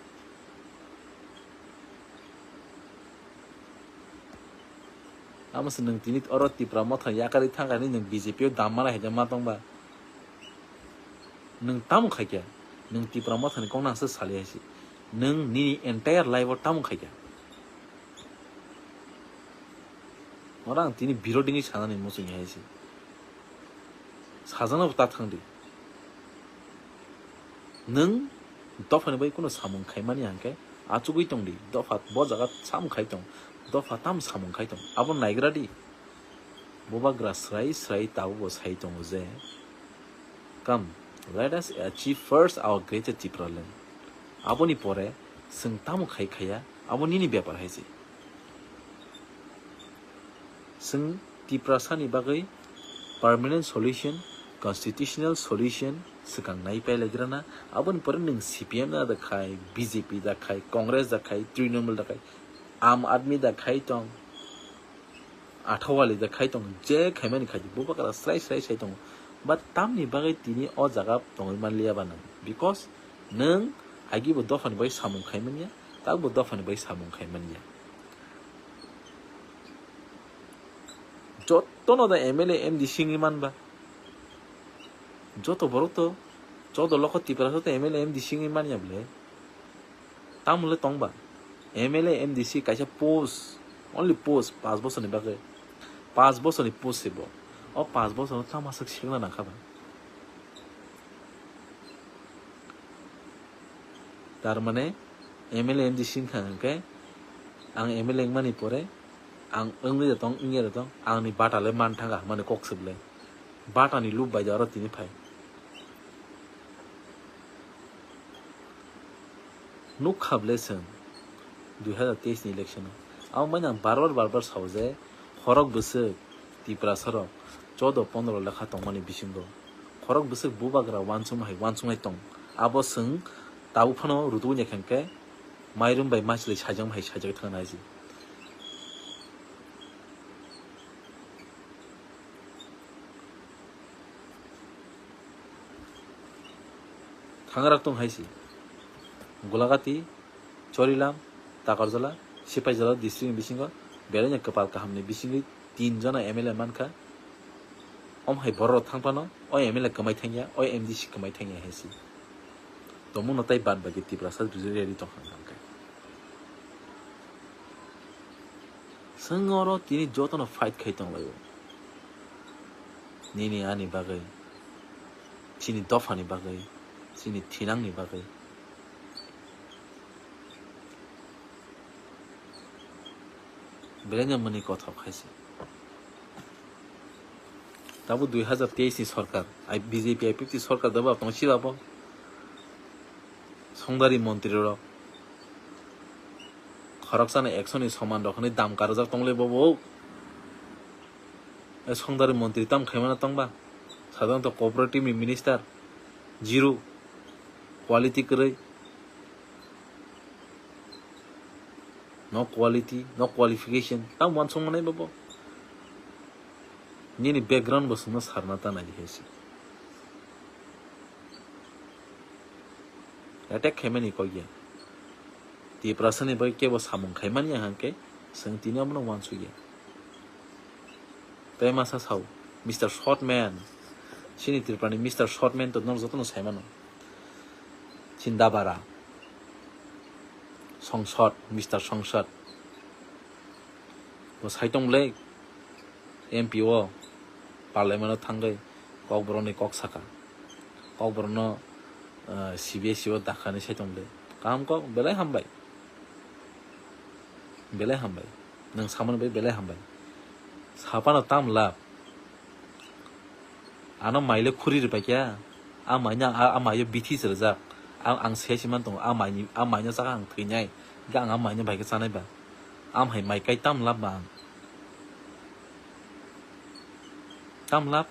Amo se nwng tini oro Tipra Motha yakarwi thangkha hinwi nwng B J P o dam mana hai ma tong ba? Nwng tamo khaikha? Nwng Tipra Motha ni kok nang se sali hai se. Nwng nini entire life o tamo khaikha? Oro ang tini birodini sanani muchungya hai se. Sajana bo ta thangdi. Nwng dophani bai kuno samung khaimani hwnkhe achugwi tongdi. Dopha bo jaga samung khai tong. Dopha tam samung khai tong. Abo naigra di. Bubagra srai srai tabukbo sai tongo je, "Come, let us achieve first our greater Tipraland. Aboni pore chwng tamo khai khaya, abo nini bepar hai se." Chwng Tiprasani bagwi permanent solution, constitutional solution swkang nai pailaigrana, aboni pore nwng C P M da khai, B J P da khai, Congress da khai, Trinamool da khai, Aam Aadmi da khai tong, Athawale da khai tong, je khaimani khai di, bubagra srai srai sai tongo. But tamni bagwi tini o jaga tongwi manliya ba nwng? Because nwng agibo dophani bai samung khaimanya, takbo dophani bai samung khaimanya. Jotono da M L A, M D C wngwi man ba. Joto borok to, joto lokho Tiprasa to M L A, M D C wngwi manya bwle. Tamole tong ba? M L A, M D C kaisa post, only post, panch bosorni bagwi. Panch bosorni post se bo. O panch bosorno tamo swk sekna nang kha ba? Tar mane M L A M D C wngkha hwnkhe, ang M L A wngmani pore ang wngwi da tong, wngya da tong, angni bata le man thanga hwnmani kok swk le. Bata ni loop bai da oro tini phai. Nukha bwle chwng dui hazar teis ni election o. Abo maino ang bar bar, bar bar sao je, khorok bwswk Tiprasa rok choudo pondro lekha tongmani bisingo khorok bwswk bubagra uansukma hai uansuknai tong. Abo chwng tabuk phano rutugwi naikha hwnkhe mairum bai maichwlwi saijak hai saijak thangna hai se. Thangrak tong hai se. Golagati, Chorilam, Takarjala, Sipaijala district ni bisingo belai no kwpal kaham ni bisingwi tin jona M L A mankha. Om hai borok rok thang phano o M L A kwmai thangya, o M D C kwmai thangya hai se. Tongmung no tai bad baki Tiprasa ready tong kha hwnkhe. Chwng oro tini jotono fight khai tonglaio. Nini ani bagwi, chini dophani bagwi, chini thinangni bagwi. Belai no mwnwi kothok hai se. Tabuk dui hazar teis ni sorkar, ai B J P I P F T sorkar da ba tong sila bo. Songdari montri rok khoroksano ekso ni soman rok hwnwi dam karjak tong le bobo. E songdari montri tam khaimano tong ba? Sadharanto cooperative ni minister zero, quality kwrwi. No quality, no qualification. Tamo uansukma nai bobo. Nini background bo chwngno sarna ta nai hai se. Attack khaimani kok ya. Tiprasa ni bai kebo samung khaimani ya hwnkhe chwng tini abono uansukya. Tei masa sao, Mister Shortman. Chini Tripura ni Mister Shortman to norok jotono saimano. Chini dabara. Songsod, Mister Songsod. Bo sai tong le M P o parliament o thangwi kokborok ni kok saka. Kokborok no, eh, C B S E o dakha ni sai tong le. Kaham kok, belai hambai. Belai hambai. Nwng samani bai belai hambai. Sapano tam lab. Ano maile khuri rwpai kya. A maina, a, a maio bithi se rwjak. Ang, ang se siman tongo. A maini, a maino chakha ang thwinai. Ga ang a maino bai khe chanai ba. Am hai mai kai tam lab ba ang. Tam lab.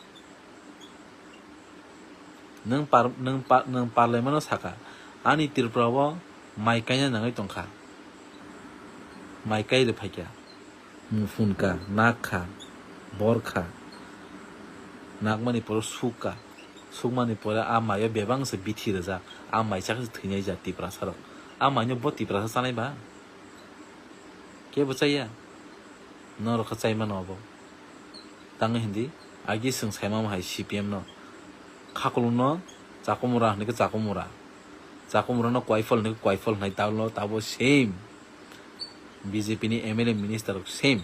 Nwng par-, nwng pa-, nwng parlaimano saka, ani Tripura o mai kaina nangwi tongkha. Mai kai rwphaikha. Muphun kha, nak kha, bor kha. Nakmani pore suk kha. Sukmani pore a maio bebak se bithi rwjak. A mai chakhe se thwinai ja Tiprasa rok. A maino bo Tiprasa chanai ba? Kebo chaya. Norok khe chaimano obo. Tangwi hindi, agi chwng saimama hai C P M no. Khakulung no chakumura hwnwi khe chakumura. Chakumura no kwaifal hwnwi khe kwaifal hwnai tabo, tabo same. B J P ni M L A minister rok same.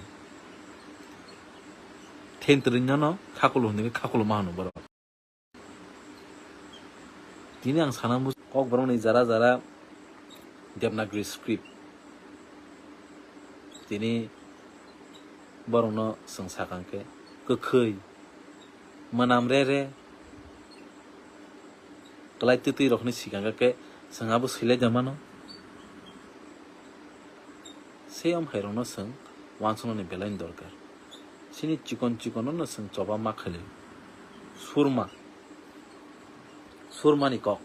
Thentwrwino no khakulung hwnwi khe khakulung ma hwno borok. Tini ang sana muchung kokborokni jara jara Devanagari script. Tini borokno chwng sakang khe kwkhwi, mwnam re re, kwlai twtwi rokni sikang khe chwng abo swilai da mano. Sei om hai rokno chwng uansuknani belai ni dorkar. Chini chikon chikon no chwng choba ma khailai. Surma. Surmani kok.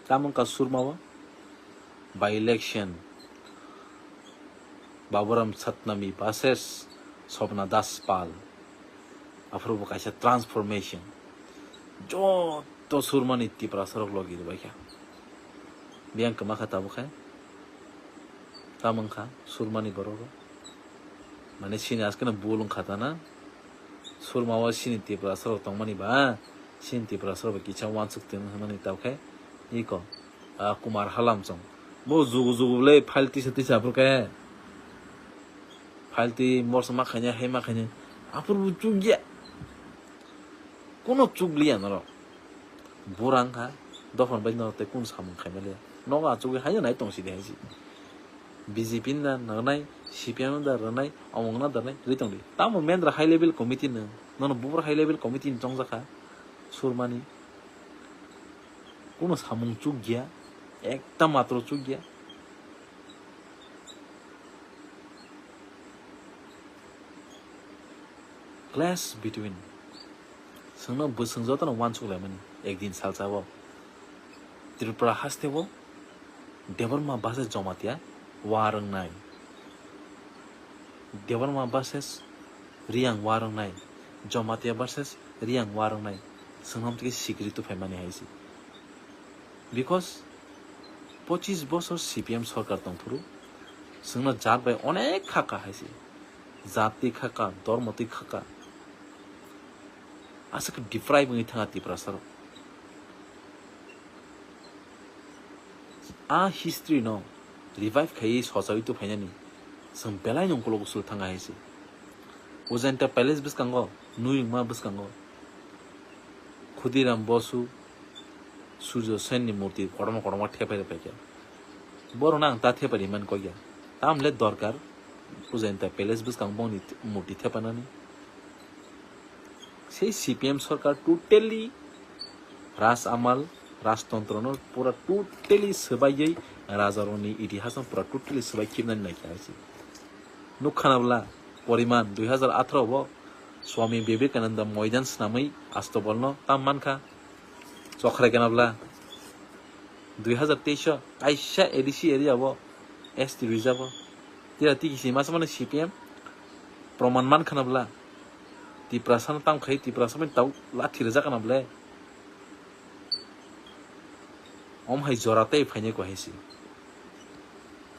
Tamo wngkha Surma o? By election. Baburam Satnami versus Swapna Das Pal. Aphuru bo kaisa transformation. Joto Surmani Tiprasa rok logi rwbaikha. Biyang kwma kha tabukhe. Tamo wngkha Surmani borok rok. Mane sini askeno bul wngkha ta na. Surma o sini Tiprasa rok tongmani ba, sini Tiprasa rok bai kisa uansuk tong hwnmani tawkhe iko, ah, Kumar Halamchong. Bo jugu jugu bwlai file tisa tisa aphuru khe. File twi morsa ma khainai, hai ma khainai. Aphuru bo chukya. Kono chukliya norok. Bura wngkha, dophani bai norok tei kunu samung khaimaliya. Nogo achugwi haino nai tong sidi hai si. B J P ni da rwnai, C P M ni da rwnai, omo wngna da rwnai, rwi tongdi. Tamo mendra high level committee no, nono bubur high level committee ni chongjakha, Surmani. Kunu samung chukya, ekta matro chukya. Clash between. Chwngno bwswng jotono uansuk laimani ekdin salsa o. Tripura haste o Debbarma versus Jamatia war wngnai. Debbarma versus Reang war wngnai. Jamatia versus Reang war wngnai. Chwngno tei sikiri tuphaimani hai se. Because pochis bosor C P M sorkar tongphuru, chwngno jat bai onek kha kha hai se. Jat twi kha kha, dormo twi kha kha. Aswk deprive wngwi thanga Tiprasa rok. A history no revive khaiwi sochawi tuphainani chwng belai nung kologo sul thanga hai se. Ujanta Palace bwskango, nuyungma bwskango Khudiram Bosu, Surjo Sen ni murti kotorma kotorma thepai rwphaikha. Borokno ang ta thepai rimani kok ya. Tamle dorkar Ujanta Palace bwskang bongni murti thepanani. Sei C P M sorkar totally Raj Amal, Rajtantro no pura totally swbaiwi rajarokni itihas no pura totally swbai khibnani naikha hai se. Nukha na bwla poriman dui hazar atharo o Swami Vivekananda moidan swnamwi Astobol no tam mankha. Chokhrai gana bwla dui hazar teis o kaisa A D C area o S T reserve o tira tiki si masa mano C P M proman mankha na bwla. Tiprasa no tam khai, Tiprasa bai tau lathi rwjak na bwle. Om hai jora tei phainai ko hai se.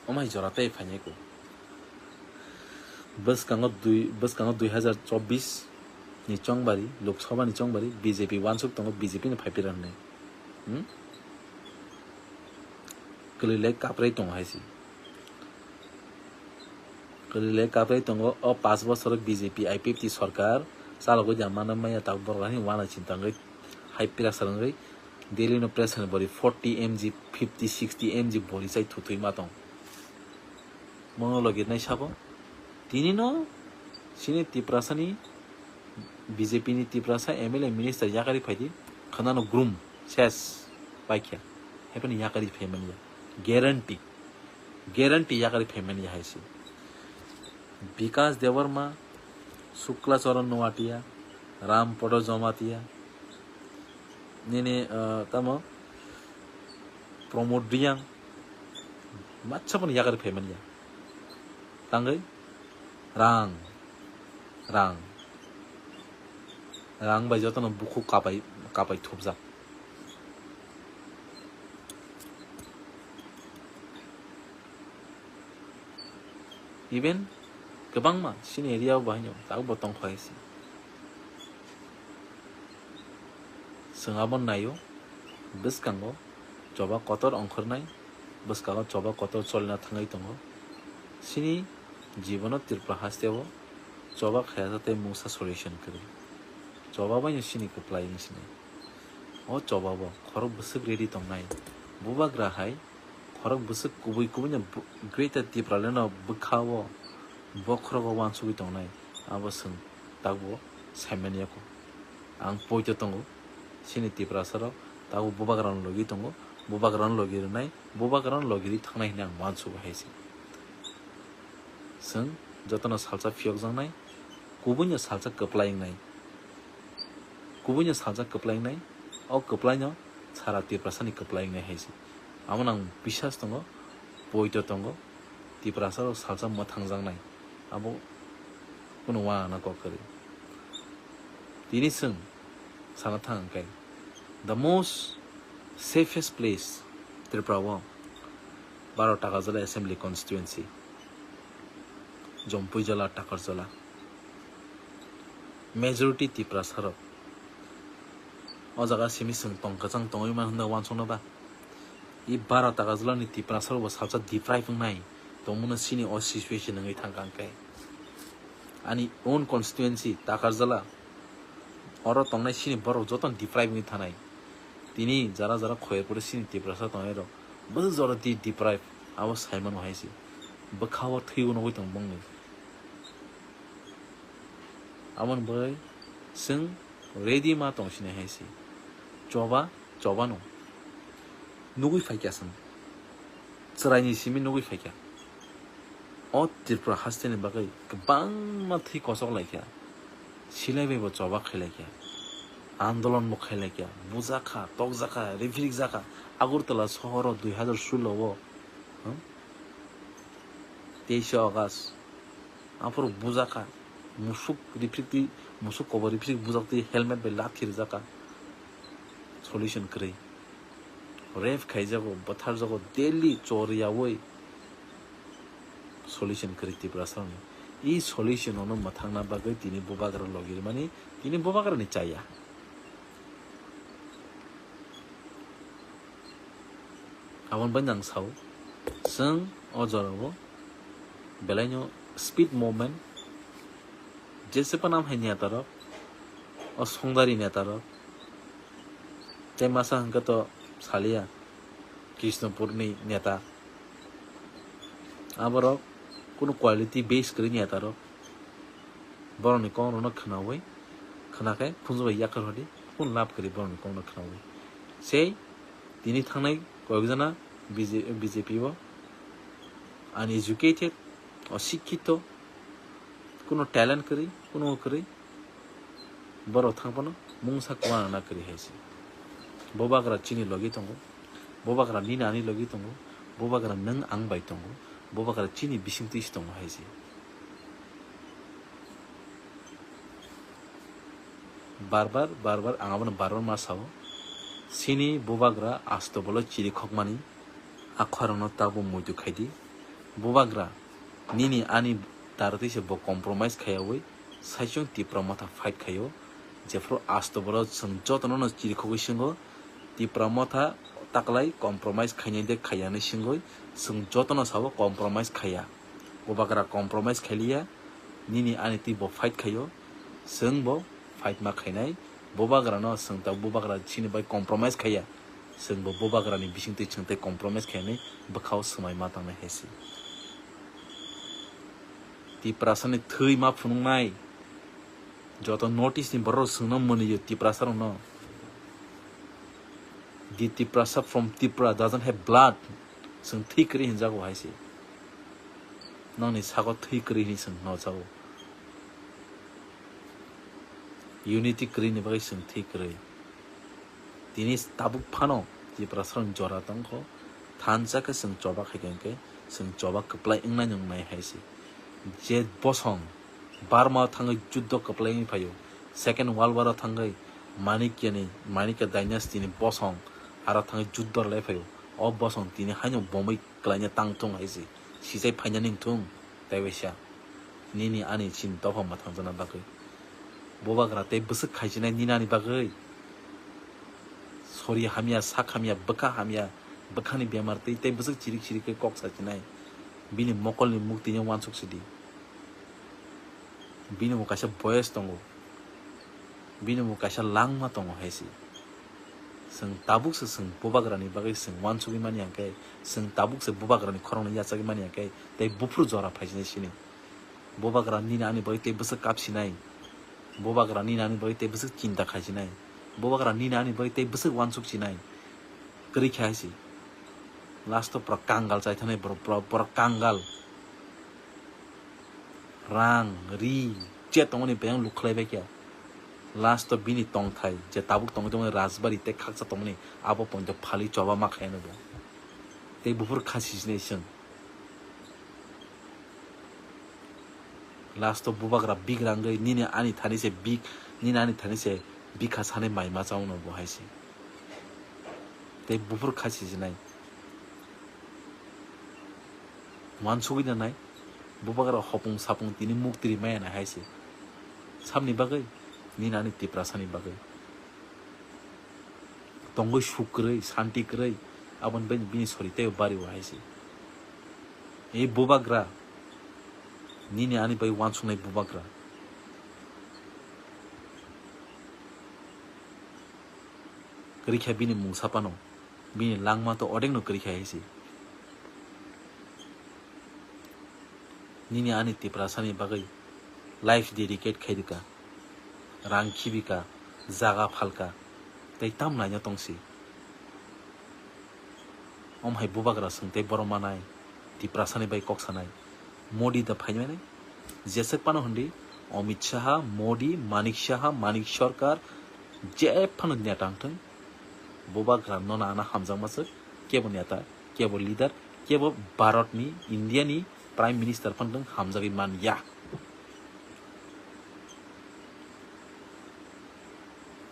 Om hai jora tei phainai ko. Bwskango dui, bwskango dui hazar chobbish ni chongbari, Lok Sabha ni chongbari, B J P uansuk tongo, B J P ni phai pira hwnwi. Hmm? Kwlwi lai kaprwi tongo hai se. Kwlwi le kaprwi tongo, o paanch bosor B J P I P F T sorkar chalogwi da mana maya tabuk borok ani wana chinta wngwi hai pira swrwngwi Delhi no press hai bori forty M G, fifty, sixty M G bori chai thutwi ma tong. Mono logi nai sabo tini no Chini Tiprasani, B J P ni Tiprasa M L A minister yakarwi phaidi, khwnano grum, ses, paikha. Haphano yakarwi phaimani ya. Guarantee. Guarantee yakarwi phaimani ya hai se. Bikas Debbarma, Shukla Charan Noatia, Ram Poto Jamatia, nini, ah, tamo Pramod Reang, matsa phano yakarwi phaimani ya. Tangwi rang, rang, rang bai jotono bukhuk kapai, kapai thupjak. Even kwbangma chini area o bahai no tabukbo tongkha hai se. Chwng abo naio, bwskango choba kotor ongkhornai, bwskango choba kotor cholina thangwi tongo. Chini jibono Tripura hasteo choba khayasa tei mungsa solution kwrwi. Choba baino chini kwplai wng sinai. O choba bo khorok bwswk ready tongnai. Bubagra hai khorok bwswk kubui kubui no bu-, Greater Tipraland no bwkha o bokhorok o uansugwi tongnai. Abo chwng tabukbo saimani yako. Ang poito tongo, chini Tiprasa rok tabuk bubagra no logi tongo, bubagra no logi rwnai, bubagra no logi rwi thangnai hinwi ang uansugo hai se. Chwng jotono salsa phiyokjaknai, kubuino salsa kwplai wngnai, kubuino salsa kwplai wngnai, o kwplai no sara Tiprasa ni kwplai wngnai hai se. Amo no ang biswas tongo, poito tongo, Tiprasa rok salsa mwthangjaknai. Abo kunu uanana kok kwrwi. Tini chwng sana thang hwnkhe the most safest place Tripura o baro Takarjala Assembly Constituency, Jompuijala, Takarjala. Majority Tiprasa rok o jaga simi chwng tong kwchang tongwi man hwnda uansukno ba. I bara Takarjala ni Tiprasa rok bo salsa deprive wngnai tongmano chini o situation wngwi thangkha hwnkhe. Ani own constituency Takarjala, oro tongnai chini borok jotono deprive wngwi thanai. Tini jara jara khoyerpore chini Tiprasa tongnai rok bwswk jora di deprive, abo saimano hai se. Bwkha o thwiwi nugwi tongo bongni. Aboni bagwi chwng ready ma tong sinai hai se. Choba, choba no nugwi phaikha chwng. Chwraini simi nugwi phaikha. O Tripura hasteni bagwi kwbangma thwi kochok laikha. Silai bai bo choba khai laikha. Andolon bo khai laikha. Bujakha, tokjakha, riphirik jakha. Agartala sohoro dui hazar sullo o, hmm? Teishe August. Aphuru bujakha, musuk riphrikti, musuk kobo riphrikti bujaktwi helmet bai lathi rwjakha. Solution kwrwi. Rape khaijago, bwtharjago, daily chor yaui solution kwrwi Tiprasarokni. I solution ono mwthangna bagwi tini bubagra logi rwmani, tini bubagrani chaya. Aboni bai nang sao, chwng o jorao belaino speed movement, jese panam hai netarok, o songdari netarok, tei masa hwnkhe to salia Krishnapurni neta, aborok kunu quality base kwrwi netarok. Borokni kok rokno khwnaui, khwna khe khunju bai yakar hodi, kunu lab kwrwi borokni kok rokno khwnaui. Sei tini thangnai koyok jana B J P o uneducated, osikkito, kunu talent kwrwi, kunu kwrwi, borok thang phano mungsa kwmana kwrwi hai se. Bubagra chini logi tongo, bubagra nini ani logi tongo, bubagra nwng ang bai tongo, bubagra chini bisingtwi se tongo hai se. Bar bar, bar bar ang abono bar bar ma sao, chini bubagra asto bolo chirikhokmani a khorangno tabuk muitu khaidi. Bubagra nini ani darotwi se bo compromise khaiyaui saichung Tipra Motha fight khaio. Jephru asto bolo chwng jotono no chirikhogwi swngo, Tipra Motha taklai compromise khainai de khaiya hinwi swngwi chwng jotono sao compromise khaiya. Bubagra compromise khailiya, nini ani twi bo fight khaio, chwng bo fight ma khainai. Bubagrano chwng ta bubagra chini bai compromise khaiya, chwng bo bubagrani bisingtwi chwng tei compromise khainai bwkhao swmai ma tangnai hai se. Tiprasani thwi ma phunuknai. Joto North East ni borok rok swngno mwnwi o Tiprasa rokno. The Tiprasa from Tripura doesn't have blood. Chwng thwi kwrwi hinjago hai se. Nokni sago thwi kwrwi hinwi chwng nojago. Unity kwrwi ni bagwi chwng thwi kwrwi. Tini tabuk phano Tiprasa rokni jora tongkho. Thansa khe chwng choba khaikha hinkhe chwng choba kwplai wngnai nwngnai hai se. Je bosong Burma o thangwi juddo kwplai wngwi phaio. Second World War o thangwi Manikya ni, Manikya dynasty ni bosong aro thangwi juddo rwlai phaio. O bosong tini haino bomwi kwlaina tang thung hai se. Sijai phaina ning thung, tei waisa. Nini ani chini dopha mwthangjakna bagwi. Bubagra tei bwswk khaichinai nini ani bagwi. Sori hamya, sak hamya, bwkha hamya, bwkhani bemar tei, tei bwswk chirik chirik khe kok sachinai. Bini mokolni mukti no uansuk sidi. Bini bo kaisa boyes tongo. Bini bo kaisa langma tongo hai se. Chwng tabuk se chwng bubagrani bagwi chwng uansugwi mani hwnkhe, chwng tabuk se bubagrani khorokno yachagwi mani hwnkhe, tei buphuru jora phaisinai sini. Bubagra nini ani bagwi tei bwswk kapsinai. Bubagra nini ani bagwi tei bwswk chinta khaisinai. Bubagra nini ani bagwi tei bwswk uansuk sinai. Kwrwi khe hai se. Last o pura kangal chai thanai borok, pura, pura kangal. Rang, ri, je tongmani beyang luk khlai bai khe. Last o bini tongthai, je tabuk tongwi tongmani rajbari tei khaksa tongmani, abo poito phalwi choba ma khaino bo. Tei buphuru kha sijinai chwng. Last o bubagra bik rangwi nini ani thani se bik, nini ani thani se bikha sanai mai ma chawno bo hai se. Tei buphuru kha sijinai. Uansugwi nanai, bubagra hopung sapung tini muktri maya nai hai se. Samni bagwi, nini ani Tiprasani bagwi. Tongwi suk kwrwi, santi kwrwi, aboni bagwi bini sori teibo bari o hai se. Ei bubagra, nini ani bai uansuknai bubagra. Kwrwi kha bini mungsa phano, bini langma to odekno kwrwi kha hai se. Nini ani Tiprasani bagwi life dedicate khai rwkha, rang khibika, jaga phalka, tei tam naina tongsi. Om hai bubagra swng tei borom manai, Tiprasani bai kok sanai. Modi da phaimani, jeswk phano hwndi, Amit Shah, Modi, Manik Shah, Manik Sarkar, je phano neta wngthwng, bubagra nono ano hamjakma swk, kebo neta, kebo leader, kebo Bharat ni, India ni Prime Minister phano wng hamjagwi man ya.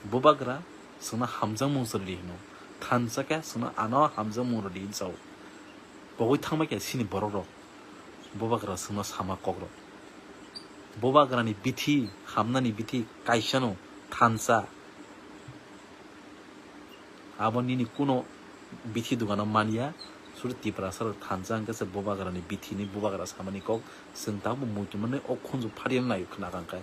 Bubagra swngno hamjakmung se rwdi hino. Thansa khe swngno ano hamjakmung rwdi hinwi sao. Pogwi thangbai khe sini borok rok. Bubagra swngno sama kok rok. Bubagrani bithi, hamnani bithi kaisano thansa. Abo nini kuno bithi dogano manya, suri Tiprasa rok thansa hwnkhe se bubagrani bithi ni bubagra samani kok, chwng tabuk muitu mani o khunju phariya nai khna kang khe.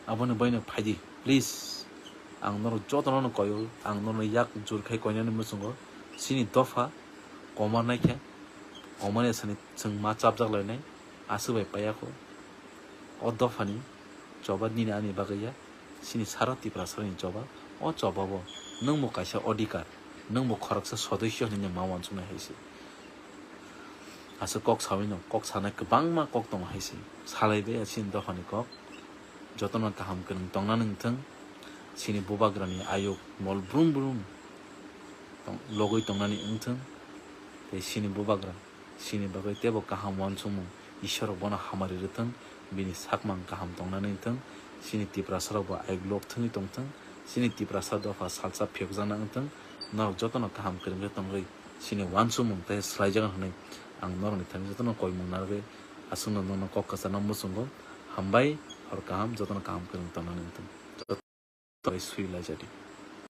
Aboni baino phaidi, please. Ang norok jotono no koyo, ang norokno yak jur khai koinani muchungo, chini dopha komarnai khe, komarya sani chwng ma chapjak lainai, aswk bai paiya kho. O dophani choba nini ani bagwi ya, chini sara Tiprasarokni choba, o choba bo nwng bo kaisa odhikar, nwng bo khoroksa sodosyo hinwi nwng ma uansuknai hai se. Aswk kok saui no, kok sanai kwbangma kok tongo hai se. Salai bai ya chini dophani kok. Jotono kaham kwrwng tongna nangthwng. Chini bubagrani ayuk mol brum brum tong-, logwi tongnani wngthwng. Tei chini bubagra chini bagwi teibo kaham uansukmung, Iswrrok bono hamari rwthwng, bini sakmang kaham tongna nangthwng. Chini Tiprasarokbo ayuk lok thwngwi tongthwng. Chini Tiprasa dopha salsa phiyokjakna wngthwng. Norok jotono kaham kwrwng khe tongwi chini uansukmung tei swlaijakna hwnwi ang norokni thani jotono koimung narwgwi aswkno nono kok kwcharno muchungo. Hambai, hor kaham, jotono kaham kwrwng tongna nangthwng. Jotono sui laijadi.